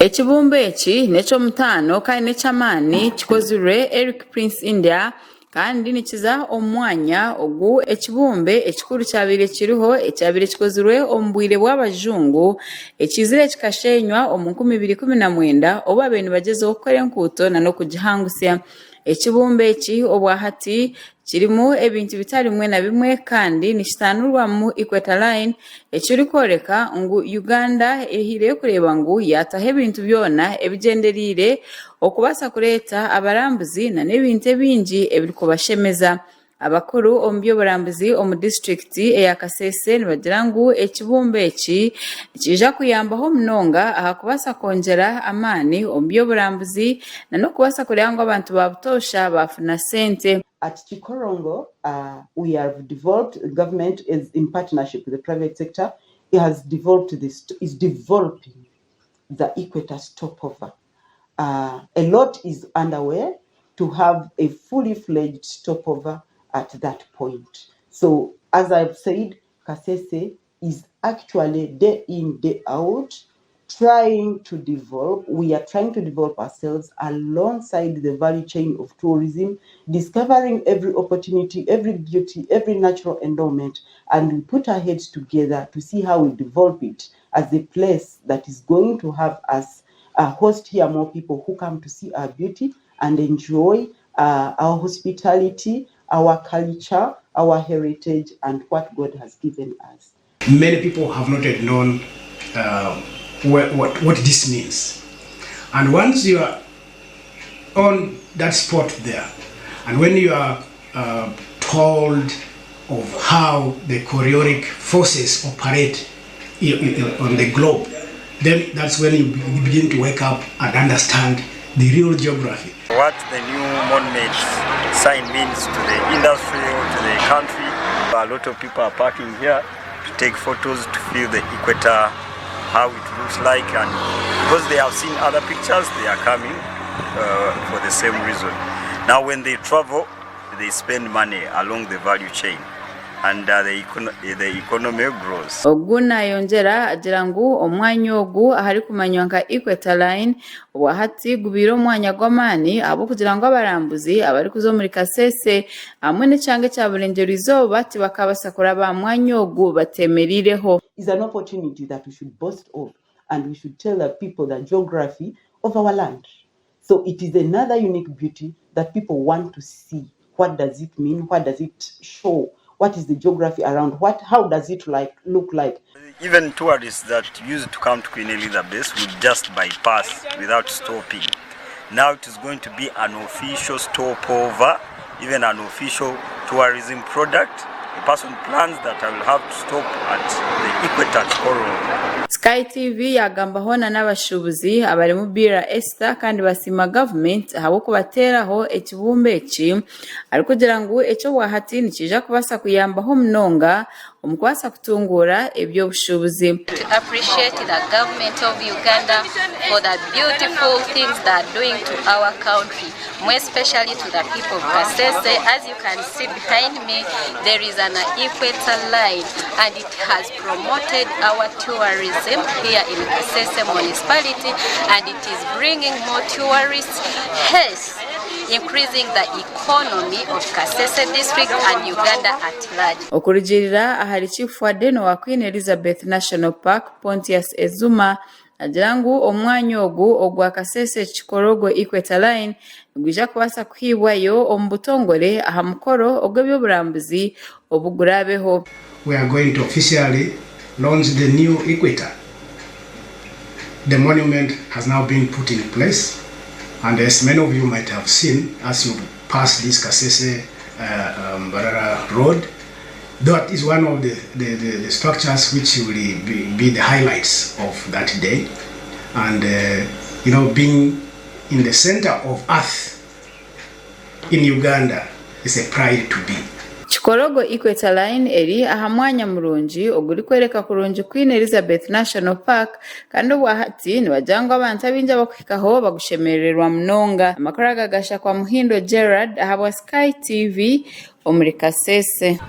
Ekibumbe eki n'eky'omutaano kandi n'eky'amaani kikozirwe Eric Prince India kandi nikiza omu mwanya ogu ekibumbe ekikuru kyabaire kiriho ekyabaire kikozirwe omu bwire bw'abajungu ekiizire kikashenywa omu 2019 obu baabaire nibagyezaho kukora enguuto n'okugihangusya. Ekibumbe eki obwahati Kirimu ebintu bitari bimwe na bimwe kandi nikitaanurwamu Equator Line ekirikworeka ngu Uganda ehaireyo kureeba ngu yaataho ebintu byona ebigyendereire okubaasa kureeta abarambuzi n'ebintu ebingi ebirikubashemeza. Abakuru omu by'oburambuzi omu disiturikiti eya Kasese nibagira ngu ekibumbe eki nikiija kuyambaho munonga aha kubaasa kwongyera amaani omu by'oburambuzi n'okubaasa kureeba ngu abantu ba butoosha baafuna sente. At Kikorongo, we have developed, government is in partnership with the private sector, has developed this, is developing the Equator stopover. A lot is underway to have a fully fledged stopover at that point. So as I've said, Kasese is actually day in, day out, trying to develop, we are trying to develop ourselves alongside the value chain of tourism, discovering every opportunity, every beauty, every natural endowment, and we put our heads together to see how we develop it as a place that is going to have us host here more people who come to see our beauty and enjoy our hospitality, our culture, our heritage, and what God has given us. Many people have not yet known what, what, what this means. And once you are on that spot there, and when you are told of how the Coriolis forces operate on the globe, then that's when you begin to wake up and understand the real geography. What the new monument sign means to the industry or to the country. A lot of people are parking here to take photos to feel the equator, how it looks like, and because they have seen other pictures, they are coming for the same reason. Now when they travel, they spend money along the value chain and the, econo the economy grows. Ogu nayongyera agira ngu omwanya ogu aharikumanywa nka Equator Line obwahati gubaire omwanya gw'amaani ahabw'okugira ngu abarambuzi abarikuza omuri Kasese hamwe n'ekyanga ekya Burengyerwa Izooba tibakabaasa kuraba aha mwanya ogu batemereireho. Is an opportunity that we should boast of and we should tell the people the geography of our land. So it is another unique beauty that people want to see. What does it mean? What does it show? What is the geography around? What, how does it like look like? Even tourists that used to come to Queen Elizabeth would just bypass without stopping. Now it is going to be an official stopover, even an official tourism product. A person plans that I will have to stop at the Equator Coral. Sky TV yaagamba hoona n'abashuubuzi abarimu Biira Esther kandi basiima gavumenti ahabw'okubateeraho ekibumbe eki arikugira ngu eky'obwahati nikiija kubaasa kuyambaho munonga omu kubaasa kutunguura eby'obushuubuzi. To appreciate the government of Uganda for the beautiful things they are doing to our country, more especially to the people of Kasese. As you can see behind me, there is an equator line and it has promoted our tourism here in Kasese municipality and it is bringing more tourists, hence increasing the economy of Kasese district and Uganda at large. Okurugiirira ahari Chief Warden owa Queen Elizabeth National Park, Pontius Ezuma, naagira ngu omwanya ogu ogwa Kasese Kikorogo Equator Line nigwija kubaasa kuhiibwayo omu butongore aha mukoro ogw'eby'oburambuzi obu guraabeho. We are going to officially launch the new equator. The monument has now been put in place and as many of you might have seen as you pass this Kasese Mbarara road, that is one of the, the, the, the structures which will be, be the highlights of that day. And, you know, being in the center of earth in Uganda is a pride to be. Kikorogo Equator Line eri aha mwanya murungi ogurikworeka kurungi Queen Elizabeth National Park kandi obwahati nibagira ngu abantu abaingi abakuhikaho bagushemerererwa munonga. Amakuru aga gashakwa Muhindo Gerald ahabwa Sky TV omuri Kasese.